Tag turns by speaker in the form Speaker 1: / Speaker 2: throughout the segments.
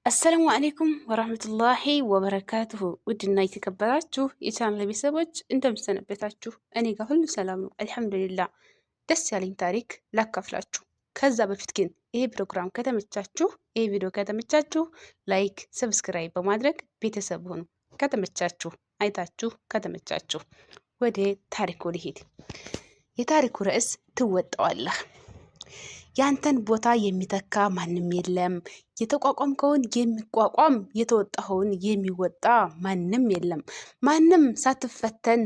Speaker 1: السلام عليكم ورحمة الله وبركاته። ውድና የተከበራችሁ የቻናል ቤተሰቦች እንደምሰነበታችሁ፣ እኔ ጋር ሁሉ ሰላም ነው الحمد لله። ደስ ያለኝ ታሪክ ላካፍላችሁ። ከዛ በፊት ግን ይሄ ፕሮግራም ከተመቻችሁ፣ ይሄ ቪዲዮ ከተመቻችሁ like፣ subscribe በማድረግ ቤተሰብ ሁኑ። ከተመቻችሁ አይታችሁ ከተመቻችሁ ወደ ታሪኩ ልሂድ። የታሪኩ ርዕስ ትወጣዋለህ። ያንተን ቦታ የሚተካ ማንም የለም። የተቋቋምከውን የሚቋቋም የተወጣኸውን የሚወጣ ማንም የለም። ማንም ሳትፈተን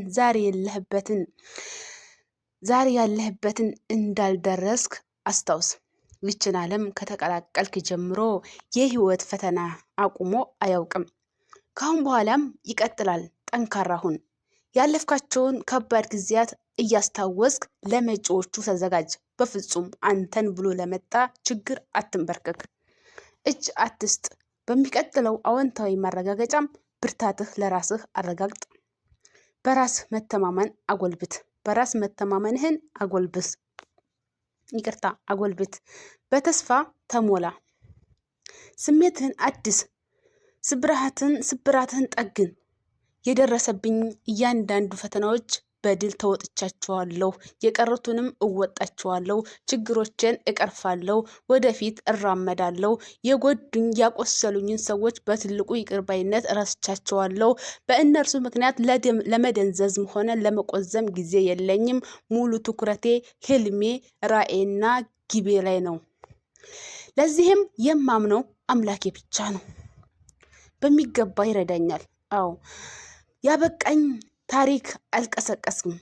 Speaker 1: ዛሬ ያለህበትን እንዳልደረስክ አስታውስ። ይችን ዓለም ከተቀላቀልክ ጀምሮ የህይወት ፈተና አቁሞ አያውቅም። ካሁን በኋላም ይቀጥላል። ጠንካራ ሁን። ያለፍካቸውን ከባድ ጊዜያት እያስታወስክ ለመጪዎቹ ተዘጋጅ። በፍጹም አንተን ብሎ ለመጣ ችግር አትንበርከክ፣ እጅ አትስጥ። በሚቀጥለው አዎንታዊ ማረጋገጫም ብርታትህ ለራስህ አረጋግጥ። በራስ መተማመን አጎልብት። በራስ መተማመንህን አጎልብስ፣ ይቅርታ አጎልብት። በተስፋ ተሞላ። ስሜትህን አድስ። ስብራትህን ጠግን። የደረሰብኝ እያንዳንዱ ፈተናዎች በድል ተወጥቻቸዋለሁ። የቀሩትንም እወጣቸዋለሁ። ችግሮችን እቀርፋለሁ። ወደፊት እራመዳለሁ። የጎዱኝ ያቆሰሉኝን ሰዎች በትልቁ ይቅር ባይነት እረስቻቸዋለሁ። በእነርሱ ምክንያት ለመደንዘዝም ሆነ ለመቆዘም ጊዜ የለኝም። ሙሉ ትኩረቴ ህልሜ፣ ራዕዬና ግቤ ላይ ነው። ለዚህም የማምነው አምላኬ ብቻ ነው። በሚገባ ይረዳኛል። አዎ፣ ያበቃኝ ታሪክ አልቀሰቀስም።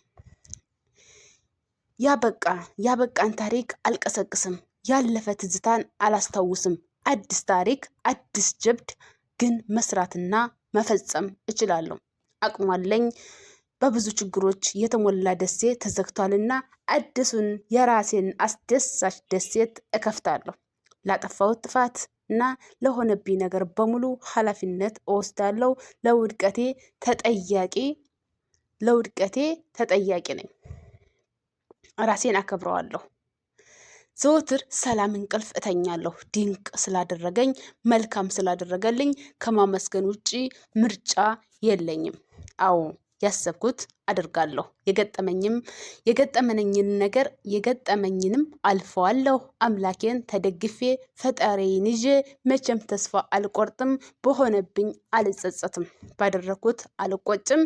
Speaker 1: ያበቃን ታሪክ አልቀሰቅስም። ያለፈ ትዝታን አላስታውስም። አዲስ ታሪክ አዲስ ጀብድ ግን መስራትና መፈጸም እችላለሁ። አቅሙ አለኝ። በብዙ ችግሮች የተሞላ ደሴት ተዘግቷልና አዲሱን የራሴን አስደሳች ደሴት እከፍታለሁ። ላጠፋሁት ጥፋት እና ለሆነብኝ ነገር በሙሉ ኃላፊነት እወስዳለሁ። ለውድቀቴ ተጠያቂ ነኝ። ራሴን አከብረዋለሁ። ዘወትር ሰላም እንቅልፍ እተኛለሁ። ድንቅ ስላደረገኝ፣ መልካም ስላደረገልኝ ከማመስገን ውጪ ምርጫ የለኝም። አዎ፣ ያሰብኩት አደርጋለሁ። የገጠመኝን ነገር የገጠመኝንም አልፈዋለሁ። አምላኬን ተደግፌ ፈጣሪዬን ይዤ መቼም ተስፋ አልቆርጥም። በሆነብኝ አልጸጸትም፣ ባደረግኩት አልቆጭም።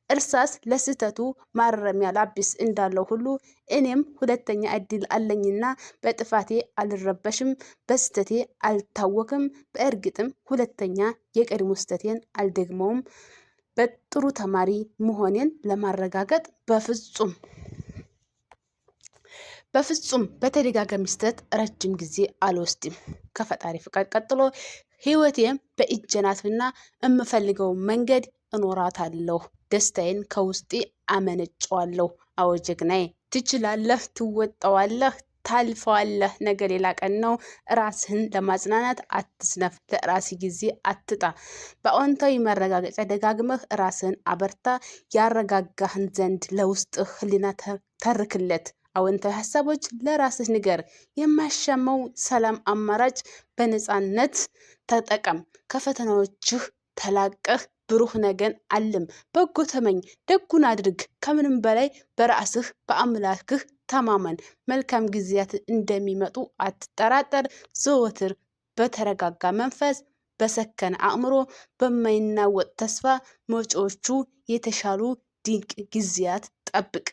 Speaker 1: እርሳስ ለስህተቱ ማረሚያ ላጲስ እንዳለው ሁሉ እኔም ሁለተኛ እድል አለኝና በጥፋቴ አልረበሽም፣ በስህተቴ አልታወክም። በእርግጥም ሁለተኛ የቀድሞ ስህተቴን አልደግመውም። በጥሩ ተማሪ መሆኔን ለማረጋገጥ በፍጹም በተደጋጋሚ ስህተት ረጅም ጊዜ አልወስድም። ከፈጣሪ ፍቃድ ቀጥሎ ህይወቴም በእጄ ናትና የምፈልገውን መንገድ እኖራታለሁ። ደስታዬን ከውስጤ አመነጨዋለሁ። አዎ ጀግናዬ፣ ትችላለህ፣ ትወጣዋለህ፣ ታልፈዋለህ። ነገ ሌላ ቀን ነው። ራስህን ለማጽናናት አትስነፍ። ለራስህ ጊዜ አትጣ። በአዎንታዊ ማረጋገጫ ደጋግመህ ራስህን አበርታ። ያረጋጋህን ዘንድ ለውስጥህ ህሊና ተርክለት። አዎንታዊ ሀሳቦች ለራስህ ንገር። የማያሻማው ሰላም አማራጭ በነፃነት ተጠቀም። ከፈተናዎችህ ተላቀህ ብሩህ ነገን አልም። በጎ ተመኝ፣ ደጉን አድርግ። ከምንም በላይ በራስህ በአምላክህ ተማመን። መልካም ጊዜያት እንደሚመጡ አትጠራጠር። ዘወትር በተረጋጋ መንፈስ፣ በሰከነ አእምሮ፣ በማይናወጥ ተስፋ መጪዎቹ የተሻሉ ድንቅ ጊዜያት ጠብቅ።